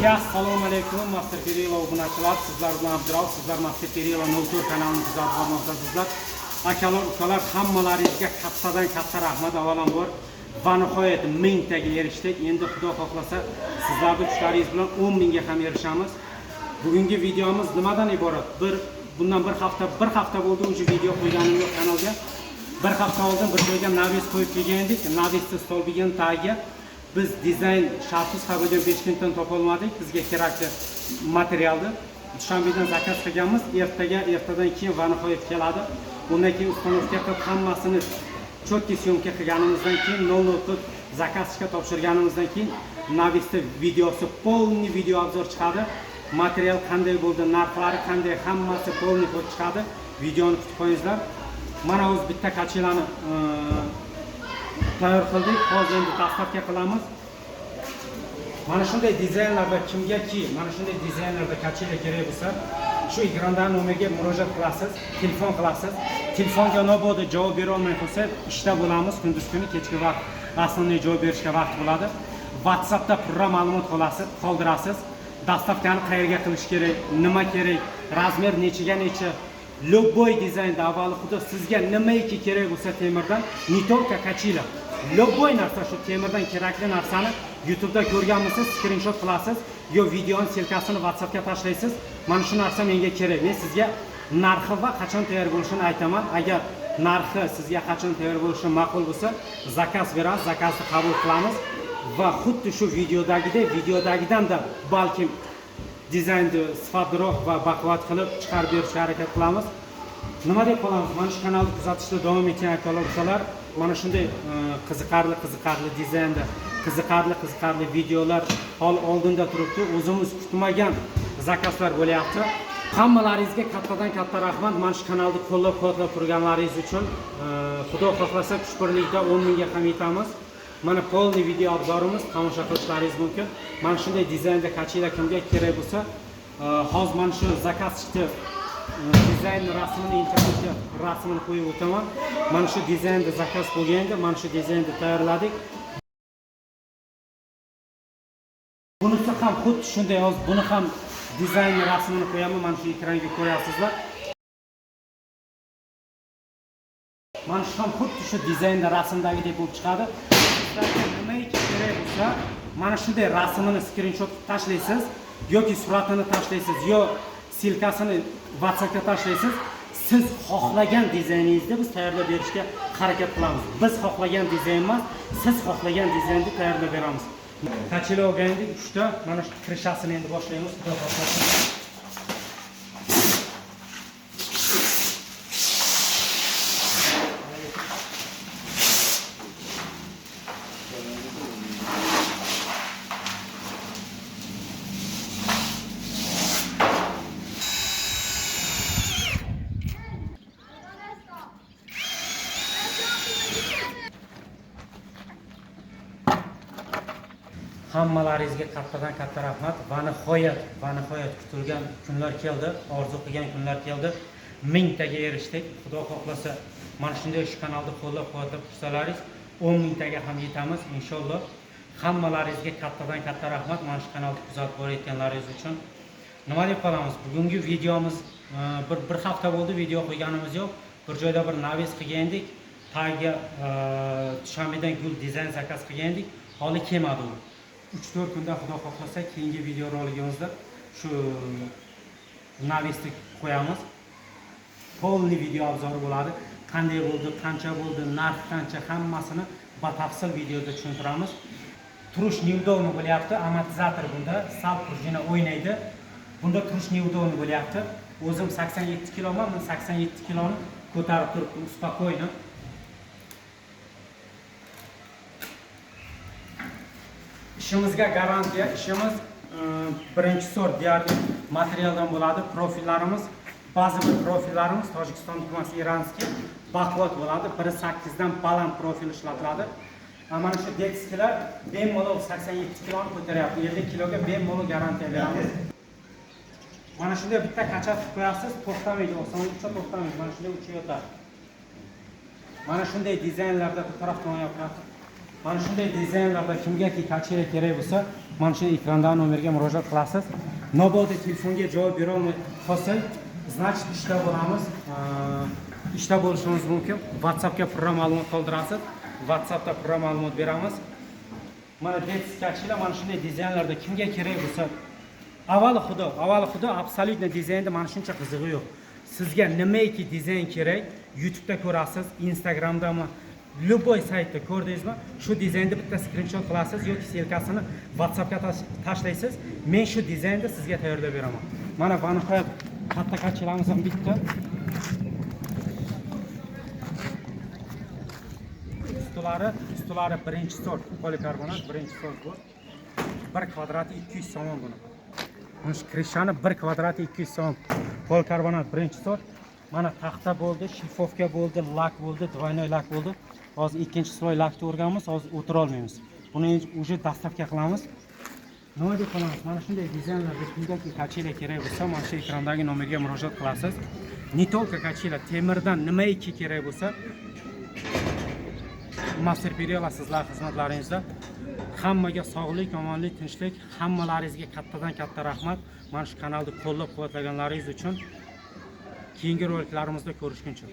Assalomu alaykum, Master Perila obunachilar. Sizlar bilan Abdurauf, sizlar Master Perila 04 kanalini kuzatib bormoqdasizlar. Akalar, ukalar, hammalaringizga kattadan katta rahmat avvalambor. Va nihoyat 1000 taga erishdik. Endi Xudo xohlasa, sizlarning kuchlaringiz bilan 10 mingga ham erishamiz. Bugungi videomiz nimadan iborat? Bundan bir hafta bo'ldi, уже video qo'yganim yo'q kanalga. Bir hafta oldin bir joyga навес qo'yib kelgan edik. Навес ni stolbigini tagiga biz dizayn shartsiz Xabajon Beshkentdan topolmadik. Bizga kerakli materialni Dushanbedan zakaz qilganmiz. Ertaga, ertadan keyin va nihoyat keladi. Undan keyin установка qilib, hammasini четкий съёмка qilganimizdan keyin, 00 qilib заказчик ka topshirganimizdan keyin навес ni videosi, полный video обзор chiqadi. Material qanday bo'ldi, narxlari qanday, hammasi полный bo'lib chiqadi. Videoni kutib qo'yingizlar. Mana o'zi bitta качеля ni tayyor qildik. Hozir endi доставка qilamiz. Mana shunday dizaynlarda kimgaki mana shunday dizaynlarda качеля kerak bo'lsa, shu ekrandagi nomerga murojaat qilasiz, telefon qilasiz. Telefonga mabodo javob bera olmay qolsa, ishda bo'lamiz kunduz kuni, kechki vaqt основной javob berishga vaqt bo'ladi. WhatsAppda purra ma'lumot qolasiz, qoldirasiz. Доставка ni qayerga qilish kerak, nima kerak, размер nechiga necha, любой dizaynda, avvalo xudo sizga nimaiki kerak bo'lsa temirdan, не только качеля, любой narsa shu temirdan kerakli narsani YouTube'da ko'rganmisiz, skrinshot qilasiz yo videoni ссылка sini WhatsAppga tashlaysiz. Mana shu narsa menga kerak. Men sizga narxi va qachon tayyor bo'lishini aytaman. Agar narxi sizga qachon tayyor bo'lishi ma'qul bo'lsa, zakaz berasiz, zakazni qabul qilamiz va xuddi shu videodagidek, videodagidan-da balkim dizaynni sifatliroq va baquvvat qilib chiqarib berishga harakat qilamiz. Nima deb qolamiz? Mana shu kanalni kuzatishda davom etgan akalar, ukalar, mana shunday qiziqarli qiziqarli dizaynda qiziqarli qiziqarli videolar hol oldinda turibdi. O'zimiz kutmagan zakazlar bo'lyapti. Hammalaringizga kattadan katta rahmat mana shu kanalni qo'llab quvvatlab turganlaringiz uchun. Xudo xohlasa, kuch birlikda 10 mingga ham yetamiz. Mana полный video обзор imiz, tomosha qilishlaringiz mumkin. Mana shunday dizaynda качеля kimga kerak bo'lsa, hozir mana shu заказчик ni dizayn rasmini, internetga rasmini qo'yib o'taman. Mana shu dizaynda zakaz bo'lganda, mana shu dizaynda tayyorladik. Bunisi ham xuddi shunday, hozir buni ham dizayn rasmini qo'yaman, mana shu ekranga ko'ryapsizlar. Mana shu ham xuddi shu dizaynda rasmdagidek bo'lib chiqadi. Sizlarga nimaiki kerak bo'lsa, mana shunday rasmini skrinshot qilib tashlaysiz yoki suratini tashlaysiz, yo ссылка sini WhatsAppga tashlaysiz. Siz xohlagan dizayningizni biz tayyorlab berishga harakat qilamiz. Biz xohlagan dizayn emas, siz xohlagan dizaynni tayyorlab beramiz. Качеля olgan edik 3 ta, mana shu крыша sini endi boshlaymiz, Xudo xohlasa. Hammalaringizga kattadan katta rahmat. Va nihoyat kutilgan kunlar keldi, orzu qilgan kunlar keldi. 1000 taga erishdik. Xudo xohlasa, mana shunday shu kanalni qo'llab quvvatlab tursalaringiz, 10 mingtaga ham yetamiz inshaalloh. Hammalaringizga kattadan katta rahmat mana shu kanalni kuzatib borayotganlaringiz uchun. Nima deb qolamiz? Bugungi videomiz bir hafta bo'ldi, video qo'yganimiz yo'q. Bir joyda bir навес qilgan edik. Tagiga Dushanbedan gul dizayn zakaz qilgan edik. Holi kelmadi u. 3-4 kunda Xudo xohlasa keyingi video roligimizda shu навес ni qo'yamiz. Полный video обзор i bo'ladi. Qanday bo'ldi, qancha bo'ldi, narx qancha, hammasini batafsil videoda tushuntiramiz. Turish неудобно bo'lyapti, amortizator bunda sal пружина o'ynaydi. Bunda turish неудобно bo'lyapti. O'zim 87 kiloman, men 87 kiloni ko'tarib turibdim спокойно. Ishimizga garantiya, ishimiz birinchi sort deyarli materialdan bo'ladi. Profillarimiz, ba'zi bir profillarimiz Tojikiston emas, иранский, baquvvat bo'ladi. 1.8 dan baland profil ishlatiladi. Mana shu детский lar bemalol 87 kiloni ko'taryapti. 50 kiloga bemalol garantiya beramiz. Mana shunday bitta качать qilib qo'yasiz, to'xtamaydi, osonlikcha to'xtamaydi. Mana shunday uchib yotadi. Mana shunday dizaynlarda bu taraf tomon yopiladi. Mana shunday dizaynlarda kimgaki качеля kerak bo'lsa, Mana shu ekrandagi nomerga murojaat qilasiz. Mabodo telefonga javob bera olmay qolsak, значит, ishda bo'lamiz. Ishda bo'lishimiz mumkin. WhatsAppga purra ma'lumot qoldirasiz. WhatsAppda purra ma'lumot beramiz. Mana детский качеля, mana shunday dizaynlarda kimga kerak bo'lsa, avvalo xudo, абсолютно dizaynda mana shuncha qizig'i yo'q. Sizga nimaiki dizayn kerak, YouTube'da ko'rasiz, Instagramdami, любой saytda ko'rdingizmi, shu dizaynni bitta skrinshot qilasiz yoki ссылка sini WhatsAppga tashlaysiz. Men shu dizaynni sizga tayyorlab beraman. Mana va nihoyat katta качеля miz ham bitta. Ustulari birinchi sort polikarbonat, birinchi sort bu. Bir kvadrati 200 somon buni. Mana shu крыша ni bir kvadrati 200 so'm. Polikarbonat birinchi sort. Mana taxta bo'ldi, шлифовка bo'ldi, lak bo'ldi, двойной lak bo'ldi. Hozir ikkinchi слой lakni urganmiz, hozir o'tira olmaymiz. Buni уже доставка qilamiz. Nima deb qolamiz? Mana shunday dizaynlarda kimgaki качеля kerak bo'lsa, mana shu ekrandagi nomerga murojaat qilasiz. Не только качеля, temirdan nimaiki kerak bo'lsa, Master Periola sizlar xizmatlaringizda. Hammaga sog'lik, omonlik, tinchlik, hammalaringizga kattadan katta rahmat. Mana shu kanalni qo'llab-quvvatlaganlaringiz uchun. Keyingi roliklarimizda ko'rishguncha.